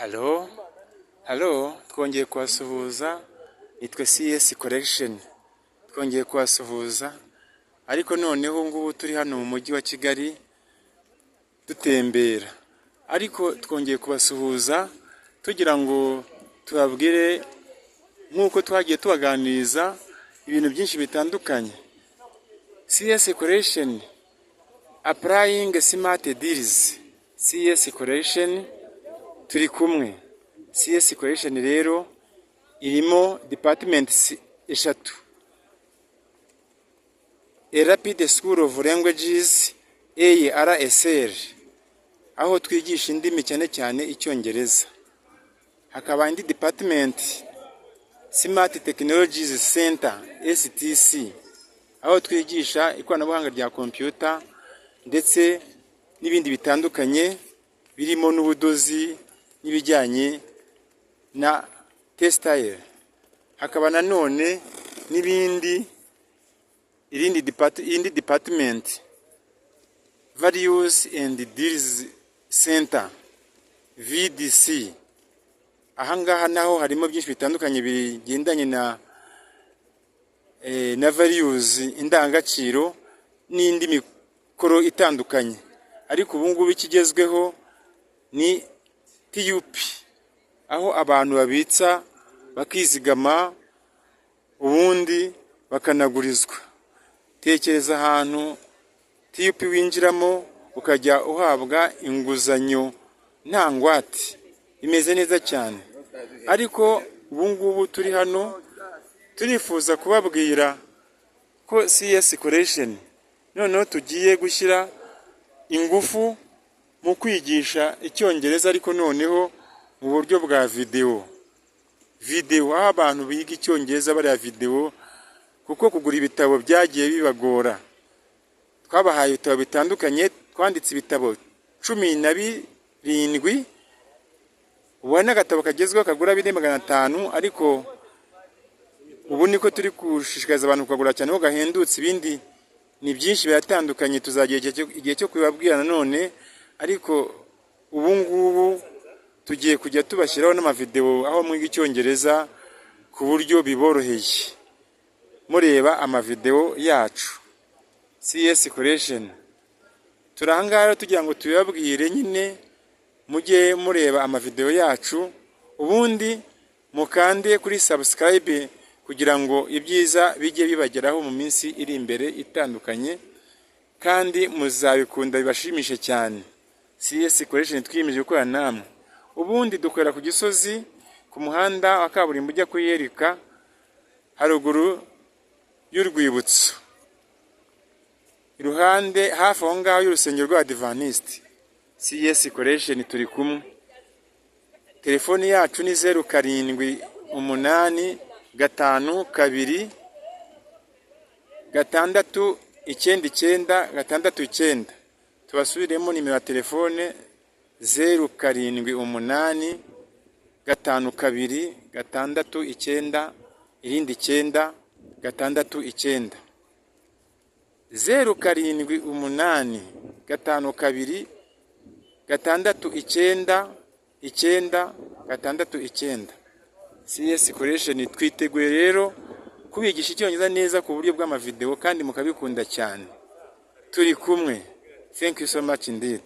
Hello, hello, twongeye kubasuhuza, nitwe CS Collection, twongeye kubasuhuza, ariko noneho ubu ngubu turi hano mu mujyi wa Kigali dutembera, ariko twongeye kubasuhuza tugira ngo tubabwire nk'uko twagiye tubaganiriza ibintu byinshi bitandukanye. CS Collection applying smart deals, CS Collection turi kumwe. CS Collection rero irimo departments eshatu: A Rapid School of Languages, ARSL, aho twigisha indimi, cyane cyane Icyongereza. Hakaba indi department, Smart Technologies Center, STC, aho twigisha ikoranabuhanga rya computer ndetse n'ibindi bitandukanye birimo n'ubudozi n'ibijyanye na textile. Hakaba nanone n'ibindi, indi department, Values and Deals Center, VDC. Aha ngaha naho harimo byinshi bitandukanye bigendanye na values, indangagaciro n'indi mikoro itandukanye. Ariko ubu ngubu ikigezweho ni TUP, aho abantu babitsa, bakizigama, ubundi bakanagurizwa. Tekereza ahantu TUP winjiramo ukajya uhabwa inguzanyo nta ngwate, imeze neza cyane. Ariko ubu ngubu turi hano, turifuza kubabwira ko CS Collection noneho tugiye gushyira ingufu mu kwigisha Icyongereza, ariko noneho mu buryo bwa videwo. Videwo aho abantu biga Icyongereza bareba videwo, kuko kugura ibitabo byagiye bibagora. Twabahaye ibitabo bitandukanye, twanditse ibitabo 17. Ubu hari n'agatabo kagezweho kagura 4,500, ariko ubu niko turi gushishikariza abantu kukagura cyane ko gahendutse. Ibindi ni byinshi, biratandukanye, tuzagira igihe cyo kubibabwira nanone. Ariko ubu ngubu tugiye kujya tubashyiraho n'amavidewo aho mwiga Icyongereza ku buryo biboroheye, mureba amavidewo yacu. CS Collection turi aha ngaha rero tugira ngo tubibabwire nyine, mujye mureba amavidewo yacu, ubundi mukande kuri subscribe kugira ngo ibyiza bijye bibageraho mu minsi iri imbere itandukanye, kandi muzabikunda bibashimishe cyane. CS Collection twiyemeje gukorana namwe. Ubundi dukorera ku Gisozi, ku muhanda wa kaburimbo ujya kuri Yerika, haruguru y'urwibutso, iruhande hafi aho ngaho y'urusengero rw'Abadivantisiti. CS Collection turi kumwe. Telefoni yacu ni 0785269969. Tubasubiremo nimero ya telefone: 0785269969, 0785269969. CS Collection twiteguye rero kubigisha Icyongereza neza ku buryo bw'amavidewo, kandi mukabikunda cyane. Turi kumwe. Thank you so much indeed.